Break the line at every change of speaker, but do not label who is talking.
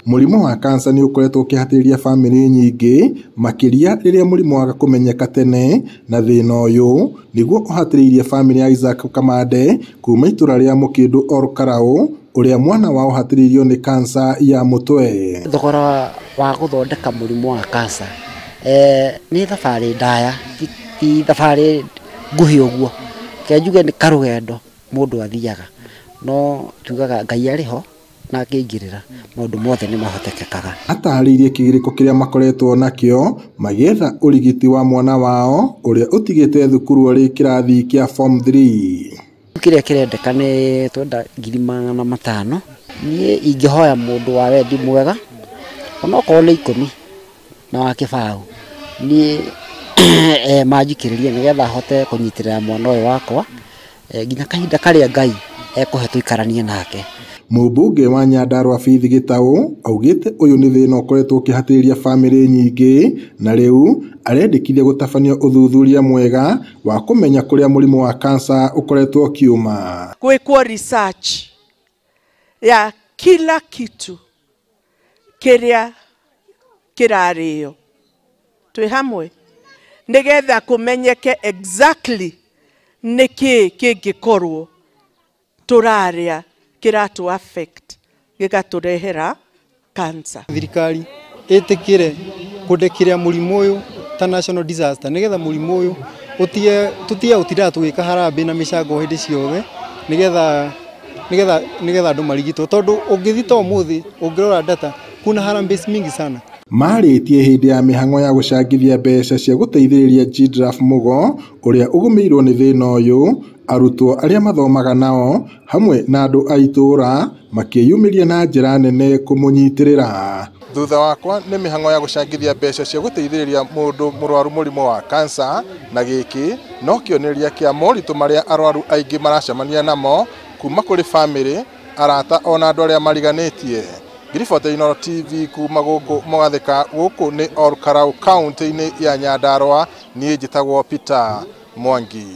Mũrimũ wa kansa nĩ ũkoretwo ũkĩhatĩrĩria bamĩrĩ nyingĩ, makĩria rĩrĩa mũrimũ waga kũmenyeka tene, na thĩna ũyũ nĩguo ũhatĩrĩirie bamĩrĩ ya Isaac Kamande kuma itũra rĩa Mũkĩndũ Olkalau, ũrĩa mwana wao ũhatĩrĩirio nĩ kansa ya mũtwe.
Thogora wa gũthondeka mũrimũ wa kansa nĩ thabarĩ ndaya, ti thabarĩ nguhĩ ũguo. Reke njuge nĩ karũgendo mũndũ athiaga, no tugaga Ngai arĩ ho na angĩingĩrĩra maũndũ mothe nĩ mahotekekaga.
Atarĩirie kĩgirĩko kĩrĩa makoretwo nakĩo magĩetha ũrigiti wa mwana wao ũrĩa ũtigĩte thukuru arĩ kĩrathi kĩa form 3.
Kĩrĩa kĩrendeka nĩ twenda 500,000. Niĩ ingĩhoya mũndũ wa wendi mwega onokorwo nĩ 10 na wa kĩbaũ, niĩ manjikĩrĩrie nĩgetha hote kũnyitĩrĩra mwana ũyũ wakwa nginya kahinda karĩa Ngai ekũhe tũikaranie nake.
Mũmbunge wa Nyandarua Faith Gĩtaũ augĩte ũyũ nĩ thĩna ũkoretwo ũkĩhatĩrĩria bamĩrĩ nyingĩ, na rĩu arendekithia gũtabanio ũthuthuria mwega wa kũmenya kũrĩa mũrimũ wa kansa ũkoretwo ũkiuma.
Gwĩkwo research ya kila kitu kĩrĩa kĩrarĩo twĩ hamwe nĩgetha kũmenyeke exactly nĩkĩĩ kĩngĩkorwo tũrarĩa kĩratũ affect gĩgatũrehera cancer.
Thirikari ĩtĩkĩre kũndĩkĩria mũrimũ ũyũ ta national disaster nĩgetha mũrimũ ũyũ tũtige gũtindaga tũgĩka harambee na mĩcango hĩndĩ ciothe nĩgetha andũ marigitwo, tondũ ũngĩthiĩ ta ũmũthĩ ũngĩrora data kuna harambee mingi sana.
Marĩtie hĩndĩ ya mĩhang'o ya gũcangithia mbeca cia gũteithĩrĩria Gidraf Mugo ũrĩa ũgũmĩirwo nĩ thĩna ũyũ, arutwo arĩa mathomaga nao hamwe na andũ a itũũra makĩyumĩria na njĩra nene kũmũnyitĩrĩra. Thutha wakwa nĩ mĩhang'o ya gũcangithia mbeca cia gũteithĩrĩria mũndũ mũrwaru mũrimũ wa kansa, na gĩkĩ no kĩonereria kĩa moritũ marĩa arwaru aingĩ maracemania namo kuma kũrĩ bamĩrĩ, arata ona andũ arĩa mariganĩtie. Ngiribota Inooro TV kuma gũkũ Mũgathĩka, gũkũ nĩ Olkalau kaunti-inĩ ya Nyandarua. Niĩ njĩtagwo Peter Mwangi.